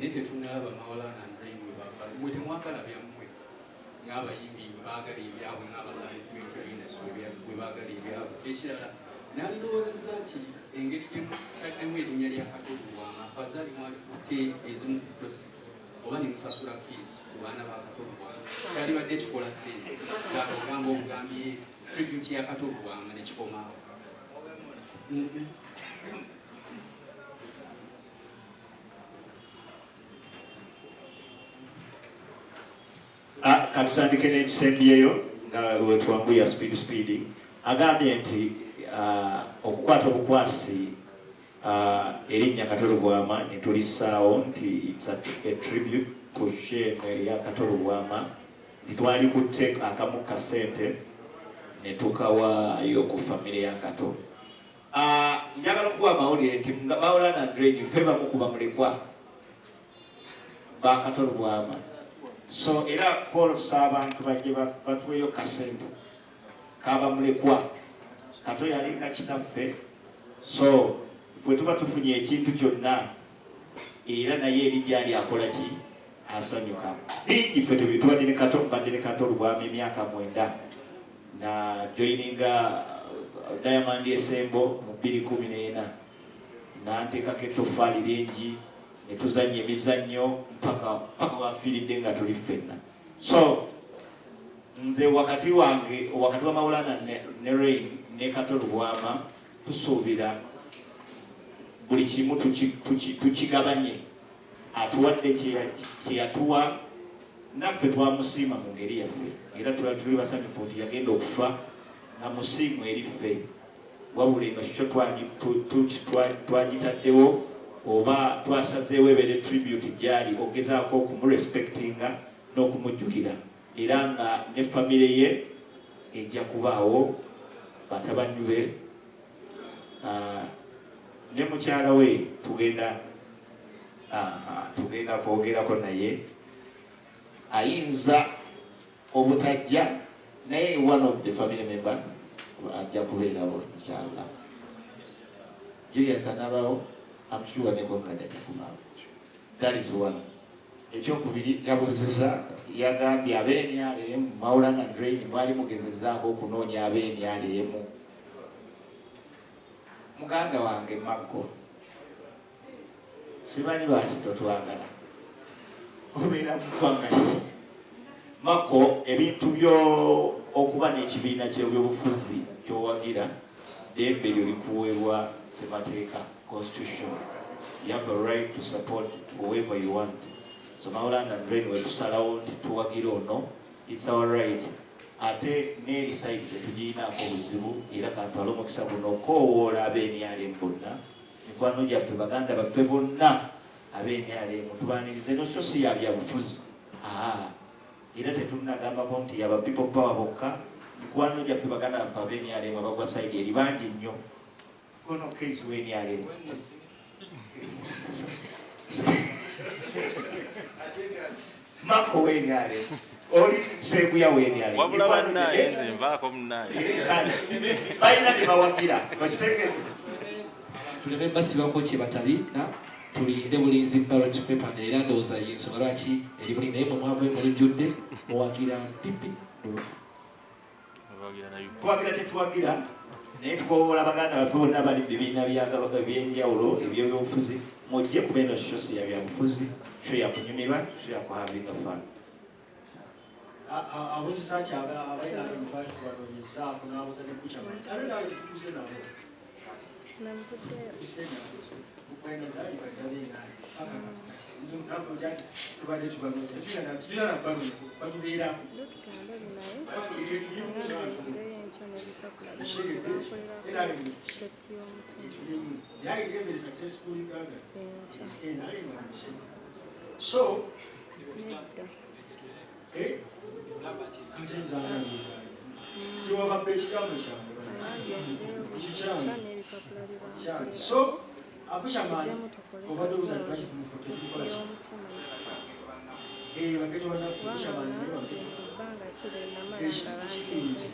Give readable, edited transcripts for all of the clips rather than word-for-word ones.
Naye tetunnalaba Maulana and Reign we bava. Mmwe temwagala byammwe ng'abayimbi bwe baagala ebyabwe, ng'aba management industry bwe baagala ebyabwe. Ekirala, nalirowoozezza nti engeri gye mutaddemu erinnya lya Kato Lubwama, abazaali mwalikutte ezimu ku proceeds oba ne musasula fees ku baana ba Kato Lubwama, kyalibadde kikola sense nga ogamba obugambi tribute ya Kato Lubwama ne kikomaawo. Ah, katutandike n'ekisembyeyo nga wetwanguya speed speed. Agambye nti okukwata obukwasi erinnya Kato Lubwama ne tulissaawo nti it's a tribute ku shame eya Kato Lubwama, nti twalikutte akamu kasente ne tukawaayo ku famire ya Kato. Njagala okuwa amawulire nti nga Maulana and Reign ffe bamu ku bamulekwa ba Kato Lubwama, so era kwolesa abantu bajje batuweyo kasente kabamulekwa. Kato yalinga kitaffe, so fwe tuba tufunye ekintu kyonna era naye eri gyali akola ki, asanyuka bingi. Ffe tubadde ne Kato, mbadde ne Kato Lubwama emyaka 9, na joininga Diamond Esembo mu 2014, nanteekako ettoffaali lingi ne tuzannya emizannyo mpaka wafiiridde nga tuli ffenna. So nze wakati wange, wakati wa Maulana ne Reign ne Kato Lubwama, tusuubira buli kimu tukigabanye. Atuwadde kyeyatuwa, naffe twamusiima mu ngeri yaffe, era tuli basanyufu nti yagenda okufa nga musiimu eri ffe. Wabula eno show twagitaddewo oba twasazeewo ebeere tribute gyali, ogezaako okumurespectinga n'okumujjukira, era nga ne famire ye ejja kubaawo, batabani be ne mukyala we tugenda kwogerako naye. Ayinza obutajja, naye one of the family members ajja kubeerawo, inshallah. Julius anabawo, I'm sure ne Conrad ajja kubaawo. That is one. Ekyokubiri, yabuuziza, yagambye ab'NRM, Maulana and Reign mwali mugezezaako okunoonya ab'NRM. Muganda wange Maggo, simanyi lwaki totwagala, obeera mu ggwanga ki? Mako, ebintu byo okuba n'ekibiina ky'ebyobufuzi ky'owagira, ddembe lyo likuweebwa ssemateeka, constitution. You have a right to support whoever you want. So Maulana and Reign wetusalawo nti tuwagira ono, it's our right. Ate n'eri side tetugirinaako buzibu. Era kantwale omukisa guno okoowoola ab'NRM bonna, mikwano gyaffe, baganda baffe bonna ab'NRM, tubanirize. No show si ya byabufuzi. Aa, era tetunnagambako nti yaba People Power bokka. Mikwano gyaffe, baganda baffe ab'NRM abagwa side eri bangi nnyo. Ono case w'NRM Mako w'NRM, oli Seguya w'NRM. Wabula bannaye, nze nvaako munnaye. Balina bye bawagira, okitegedde? Tuleme basibako kye batalina, tulinde bulinzi ballot paper. Era ndowooza yensonga lwaki eri buli, naye mwe mwavayo mu lujjudde muwagira DP. Tuwagira kyetuwagira, naye tukowoola baganda baffe bonna bali mu bibiina ebyenjawulo ebyebyobufuzi, mujje kuba eno show si ya byabufuzi, show yakunyumirwa, show yakuhavinga fun. Abuuziza nti abayina twali tubanoonyezaako, n'abuuza ne Buchaman abe nawe tuguze nabo zaali baddabenaale paka kati nti tubadde tubanoonya, tulina nabanoonya, batubeeramu etulimu bantu ekitegedde NRM etulimu. The idea of a successful Uganda is NRM and Museveni. So nze nzanga Uganda tewababba ekigambo kyange, ekyo kyange kyange. So akukyamaanyi obadde obuza nti lwaki tumufudde, tukola ki? Bageto bannaffe kukyamaanyi, naye bageto ekituufu kiri nti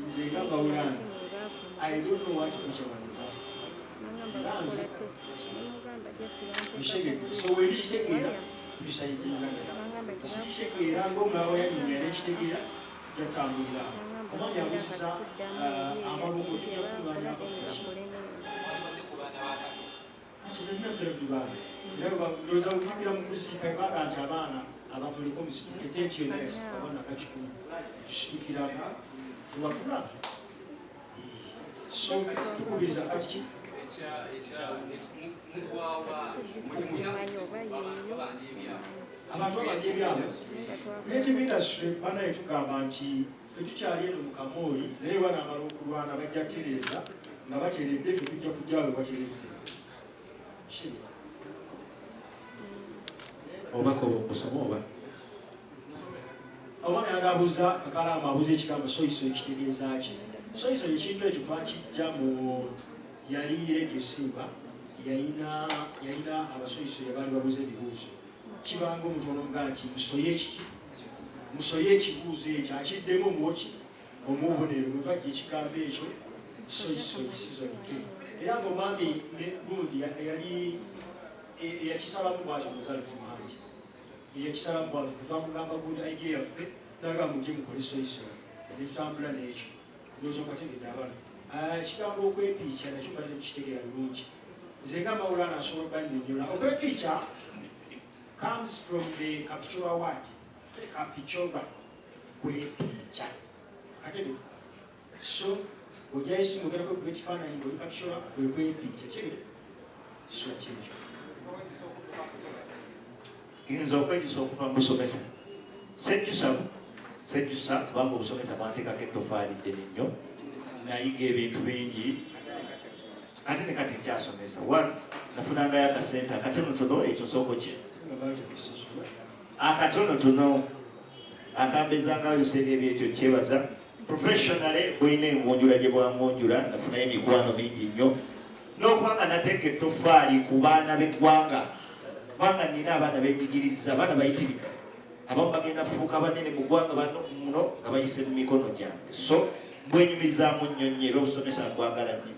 nze nga Maulana, I don't know what kukyamaanyi za era nze. Okitegedde? So werikitegeera tulisaidinga naye sikitegeera ngaomulala wayanyumya nekitegeera, tujja tutambulira awo. Omwami abuzisa amabugo, tujja kukunganya akatulaki ati naffe tubaana. Era ndowooza ojjukira mu kuziika baga nti abaana abamuliko musituke, tenti yonna yasituka, abaana nga 100 tusitukiramu tewatulaba. So tukubiriza kati ki? Mugwawa mwe temulina babanja ebyabwe. Abantu abajja ebyabwe, creative industry banaye, tugamba nti ffe tukyali eno mu kamooli, naye banaamala okulwana bajja kutereeza nga bateredde, ffe tujja kujjawe bateredde. Kitegeera? Obubaka obwo musome oba? Omwami agabuuza kakalaamu, abuuza ekigambo soyisoyi kitegeeza ki? Soyisoyi ekintu ekyo twakijja mu yali Radio Simba, yalina abasoyisoyi abaali babuuza ebibuuzo. Kibanga omuntu onomugaa nti musoye ekiki, musoye ekibuuzo ekyo, akiddemu omuwoki omuwubonero. Bwe twajja ekigambo ekyo soyisoyi season 2, era ngaomwami gundi yali eyakisalamu bwatyo, Gonzales Muhangi eyakisalamu bwatyo. Fe twamugamba gundi idea yaffe, naga mujje mukole soyisoyi, netutambula n'ekyo. Ndowooza okategedde abaana. Ekigambo okwepiica nakyo mbadde temukitegeera bulungi. Nze nga Mawulana asobola obannyonnyola. Okwepiica comes from the captura word, captura, kwepiica. Kategedde? So ojjayo esimu ogenda kwekuba ekifaananyi ngaoli captura, kwekwepiica. Kitegedde? So kyekyo. Nze okwejjusa okuva mu busomesa, sejjusa, sejjusa, kubanga obusomesa bwanteekako ettofaali ddene nnyo. Nayiga ebintu bingi, ate ne kati nkyasomesa. One, nafunangayo akasente akatonotono, ekyo nsooka kye nga baali tekusasula. Akatonotono akambezangawo ebiseera ebyo, ekyo kyebaza. Professionally, bulina engunjula gye bwangunjula, nafunayo emikwano mingi nnyo, n'okubanga nateeka ettofaali ku baana b'eggwanga, kubanga nina abaana benjigiriza, abaana bayitirivu, abamu bagenda fuuka banene mu ggwanga bano muno nga bayise mu mikono gyange. So mbwenyumirizaamu nnyo nnyo, era obusomesa mbwagala nnyo.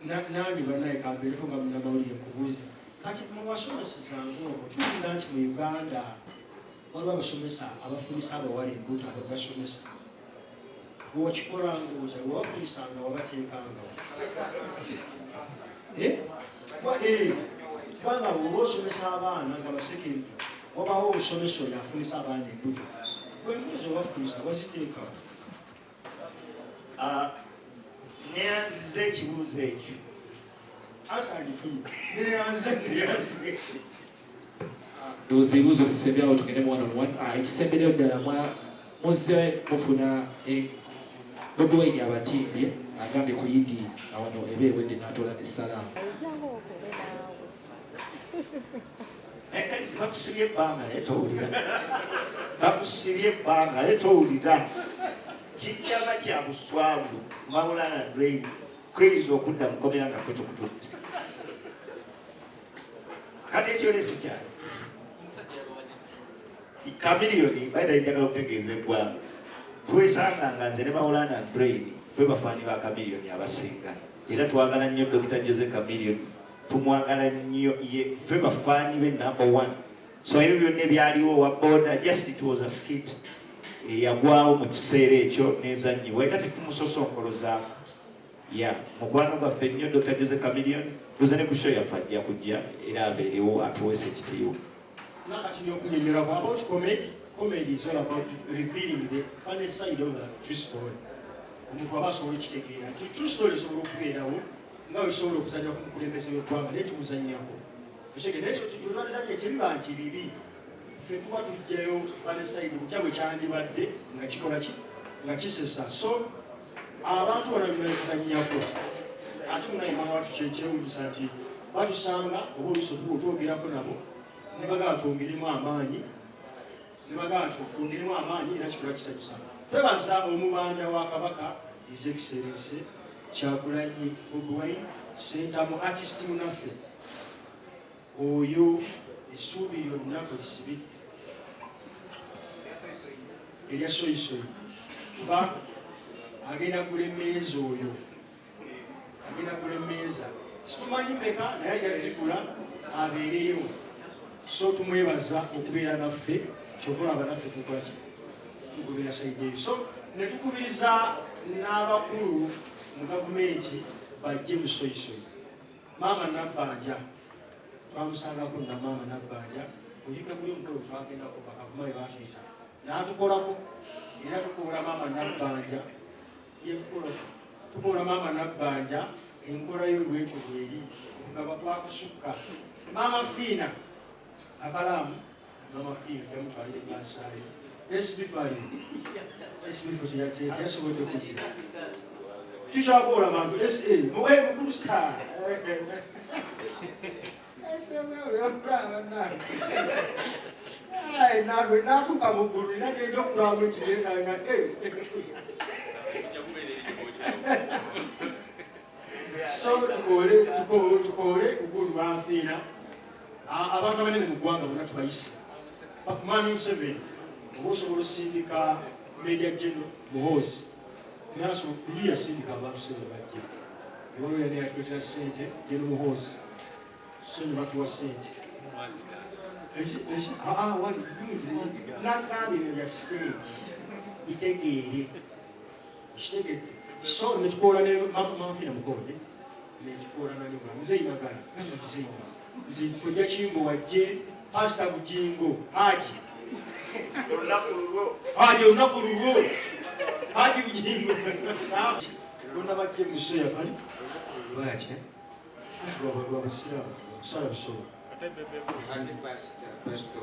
Nange bannaye kambeereko nga munnamawulire nkubuuze. Kati muwasomesezanga omwo, tuwulira nti mu Uganda waliwo abasomesa abafunisa abawala embuto ababasomesa. Gwe wakikolanga otya? Wewafunisanga wabateekangawo? Eh? Kubanga bw'oba osomesa abaana nga basekendary, wabaawo obusomesa oyo afunisa abaana embuto. Bwembuzo obafunisa waziteekawo? Ah, neyanziza ekibuuzo ekyo. Asa agifunye, neyanze, neyanze. Ndowooza ebibuuzo bisembyawo tugende mu one on one. Ah, ekisembereyo ddala, muzze mufuna Bobi Wine abatimbye, agambye ku Idi awano eba ewedde n'atoola ne salaamu. Eh, bakusibye ebbanga naye towulira, bakusibye ebbanga naye towulira. Kijjaba kya buswavu Maulana Drain kweyinza okudda mukomera nga ffe tukututte. Kati ekyolesi kyaki? Chameleone baida, njagala okutegeeza eggwanga, twesanga nga nze ne Maulana Brain ffe bafaani ba Chameleone abasinga, era twagala nnyo Dr Jose Chameleone, tumwagala nnyo ye, ffe bafaani be number one. So ebyo byonna ebyaliwo wa boda, just it was a skit eyagwawo mu kiseera ekyo nezanyibwa, era tetumusosongolozaako. Ya mukwano gwaffe nnyo Dr Jose Chameleone, tuze ne ku show yaffe, ajja kujja era abeerewo atuweesa ekitiibwa. Nakati n'okunyonyola about comedy. Comedy is all about revealing the funny side of the true story. Omuntu aba asobola okitegeera nti true story esobola okubeerawo nga wesobola okuzanya ku mukulembeze w'eggwanga, naye tumuzanyako. Ekitegeera? Naye tetwalizanya, tebiba nti bibi. Ffe tuba tujjayo funny side butya bwe kyandibadde nga kikola ki nga kisesa. So abantu bano bino tuzanyako, ate munaye mwana watu kyekyewunyisa nti batusanga oba oluusi otwogerako nabo ne bagamba twongeremu amaanyi, ne bagamba twongeremu amaanyi, era kikola kisanyusa. Twebaza omubanda wa Kabaka, His Excellency Kyagulanyi Bobi Wine Sentamu, artist munaffe oyo, essuubi lyonna kwe lisibidde erya soyisoyi, kuba agenda kugula emmeeza, oyo agenda kugula emmeeza, situmanyi meka, naye ajja zigula. Abeereyo. So tumwebaza okubeera naffe, kyova olaba naffe tukola ki, tugoberera side eyo. So ne tukubiriza n'abakulu mu gavumenti bajje mu soyisoyi. Maama Nabbanja twamusangako, na maama Nabbanja oyiga guli omukolo twagendako, bakavuma be batuyita n'atukolako, era tukola maama Nabbanja yetukolako, tukola maama Nabbanja. Enkola yo lwetyo bweri, okugaba kwakusukka. Maama Fiina akalaamu, maama Fiina jamutwalire ebasaayo. Sbfali sbf teyasobodde kujja, tukyakola abantu sa mukulu sa natuuka mu ggulu, nina genda okulamu ekigendaga. So tukole tukole ugulu banfiina abantu abanene mu ggwanga bonna tubayise. Mwami Museveni, oba osobola osindika Major General Muhoozi, naso luli yasindika abantu sente bajja ewaliwo, yali yatuletera sente General Muhoozi, so ne batuwa sente. Nagambye bino bya stage, bitegeere, kitegedde. So netukola ne mama Fina mukonde, netukola nani omulala, Muzeyi Magala, gamba Muzeyi Muzeyi Kojja Kimbo wajje, Pastor Bujingo, Haji. Olunaku lulwo. Haji, olunaku lulwo, Haji Bujingo, bonna bajje mu show yafani. Lwaki? Anti lwa basiraamu kusala busolo. Ate pastor?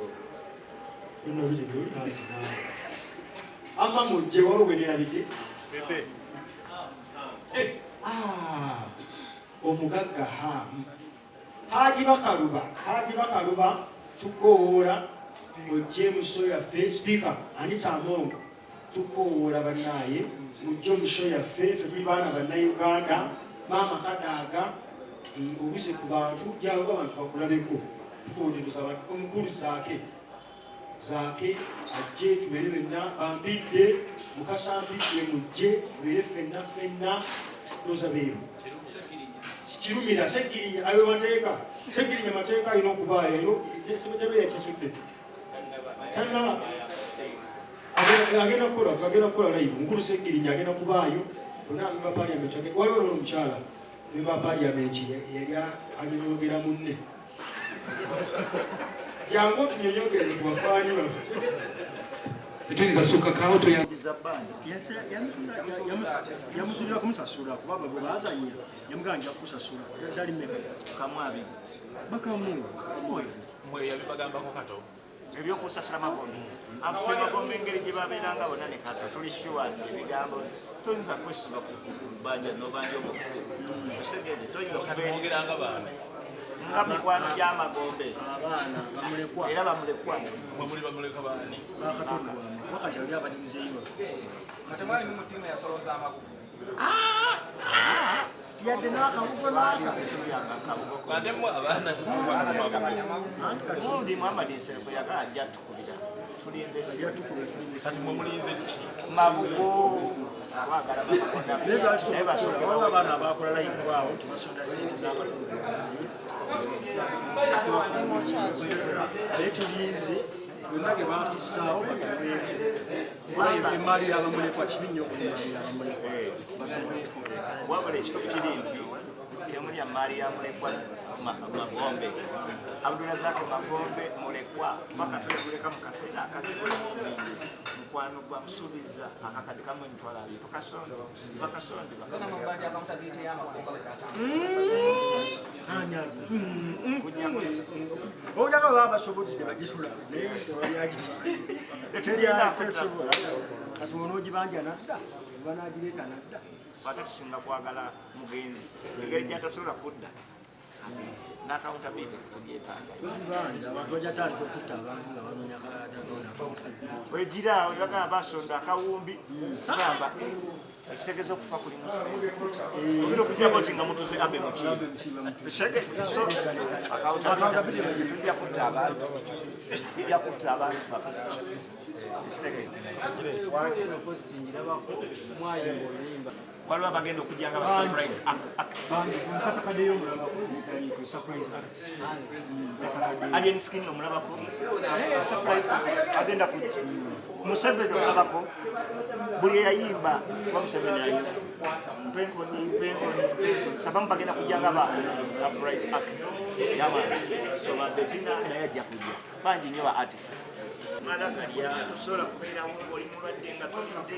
Byonna bitegere Haji naawe ama mujje, waliwo gwe nerabidde. Ah, omugagga Hamu Haji Bakaluba, Haji Bakaluba, tukowoola ojje mu show yaffe. Speaker Anita Among, tukowoola bannaaye mujje mu show yaffe. Ffe tuli baana bannayuganda. Maama Kadaaga, obuze ku bantu, jangu abantu bakulabeko. Tukowotereza abantu. Omukulu Zaake, Zaake ajje tubeere benna. Bambidde Mukasa, mbidde, mujje tubeere ffenna ffenna. Ndoza beeru Kirumira, Segirinya, ayo mateeka. Segirinya mateeka alina okubaayo, sebetebe yakisudde tanaba. Agenda kukola, agenda kukola live. Mukulu Segirinya agenda kubaayo bonna member parliament. Waliwo nono omukyala member parliament yali anyonyogera munne, jangu otunyonyogere ku bafaani baffe. Tetuyinza sukkakaawo toya. Yamusuubira kumusasula kuba bwe bazanya yamugamba nja kukusasula. Zali mmeka? Kamu abiri. Bakamu. Mwe yabibagambako kato? Ebyokusasula magombe, affe magombe engeri gye babeeranga bonna ne Kato, tuli sure nti ebigambo toyinza kwesiba ku bbanja nobanja omufu, okitegedde? Toyinza kubeera Mwogeranga baana. Nga mikwano gy'amagombe. Abaana bamulekwa. Era bamulekwa. Mwe muli bamuleka baani? Bakatolwama wakati ali abadde muzeeyi waffe. Kati mwali mu ttiimu yasolooza amagugu. Yadde n'akabugo n'aka. Ate mmwe abaana Anti kati Gundi Muhammad Nsereko yagala ajja tukubira, tulinze ajja tukubira, tulinze. Kati mwe mulinze ki? Mabugo twagala bakakonda. Naye lwaki waliwo abaana abakola live awo tebasonda sente z'akatolwama, naye tulinze byonna ge bafissaawo batuweeko. Emaali y'abamulekwa kibi nnyo okulimaali y'abamulekwa, batuweeko. Wabula ekituufu kiri nti temulya maali ya mulekwa. Magombe, Abdurazak Magombe mulekwa paka tuleguleka mu kaseera akazibu. Mukwano gwa musuubiza akakadde kamu emitwalo abiri, tukasonde bakasonde. Zana mabanja accountability y'amagoba bwe gatandika. Ani agi ojaka baba basobodde bagisula, naye tewali agitesobola. Kati onoogibanja nadda, oba nagireeta nadda. Ate tusinga kwagala mugenzi engeri gyatasobola kudda n'accountability tugyetaaga. Togibanja, abantu bajja tandika okutta abantu nga banoonya accountability. Wegira webagamba basonda akawumbi, gamba ekitegeeza okufa kuli mu ssente, ogenda okujjako nti nga mutuze abe mukiso accountability, tujja kutta abantu, tujja kutta abantu baffe, ekitegeeza. Eno post ngirabako, mwayimba oluyimba. Waliwo abagenda okujja nga ba surprise acts. Mukasa Kadeyo omulabako bitaliiko surprise act. Mukasa Kadeyo. Alien Skin omulabako surprise act agenda kujja. Museveni omulabako, buli eyayimba kuba Museveni ayimba mpenkoni mpenkoni mpenkoni, sabamu bagenda kujja nga ba surprise act yamaani. So ba Betina naye ajja kujja, bangi nnyo ba artist. Mala galya, tosobola kubeerawo ng'oli mulwadde nga tofudde.